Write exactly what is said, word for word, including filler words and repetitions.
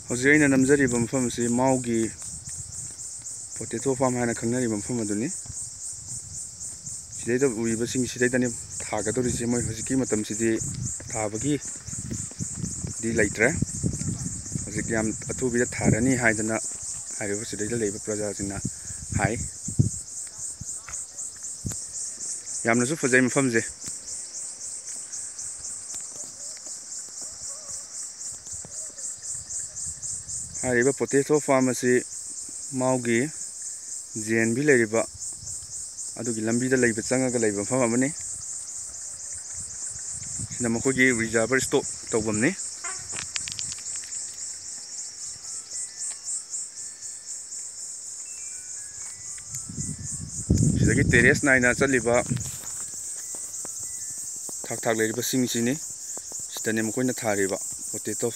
ꯍꯧꯖꯤꯛ ꯑꯩꯅ ꯅꯝꯖꯔꯤꯕ ꯃꯐꯝ ꯑꯁꯤ ꯃꯥꯎꯒꯤ potato farm ꯍꯥꯏꯅ ꯈꯪꯅꯔꯤꯕ ꯃꯐꯝ ꯑꯗꯨꯅꯤ꯫ ꯁꯤꯗꯩꯗ ꯎꯔꯤꯕꯁꯤꯡ ꯁꯤꯗꯩꯗꯅꯤ ꯊꯥꯒꯗꯧꯔꯤꯁꯦ꯫ ꯃꯣꯏ ꯍꯧꯖꯤꯛꯀꯤ ꯃꯇꯝꯁꯤꯗꯤ ꯊꯥꯕꯒꯤꯗꯤ ꯂꯩꯇ꯭ꯔꯦ꯫ ꯍꯧꯖꯤꯛ ꯌꯥꯝ ꯑꯊꯨꯕꯤꯗ ꯊꯥꯔꯅꯤ ꯍꯥꯏꯗꯅ ꯍꯥꯏꯔꯤꯕ ꯁꯤꯗꯩꯗ ꯂꯩꯕ ꯄ꯭ꯔꯖꯥꯁꯤꯡꯅ ꯍꯥꯏ꯫ ꯌꯥꯝꯅꯁꯨ ꯐꯖꯩ ꯃꯐꯝꯁꯦ꯫ ꯍꯥꯏꯔꯤꯕ potato farm ꯑꯁꯤ ꯃꯥꯎꯒꯤ ꯖꯦ ꯑꯦꯟ ꯚꯤ ꯂꯩꯔꯤꯕ ꯑꯗꯨꯒꯤ ꯂꯝꯕꯤꯗ ꯂꯩꯕ, ꯆꯪꯉꯒ ꯂꯩꯕ ꯃꯐꯝ ꯑꯃꯅꯤ꯫ ꯁꯤꯅ ꯃꯈꯣꯏꯒꯤ reservoir stock ꯇꯧꯐꯝꯅꯤ꯫ ꯁꯤꯗꯒꯤ terrace ꯅꯥꯏꯅ ꯆꯠꯂꯤꯕ ꯊꯥꯛ ꯊꯥꯛ ꯂꯩꯔꯤꯕꯁꯤꯡꯁꯤꯅꯤ꯫ ꯁꯤꯗꯅꯦ ꯃꯈꯣꯏꯅ ꯊꯥꯔꯤꯕ potato꯫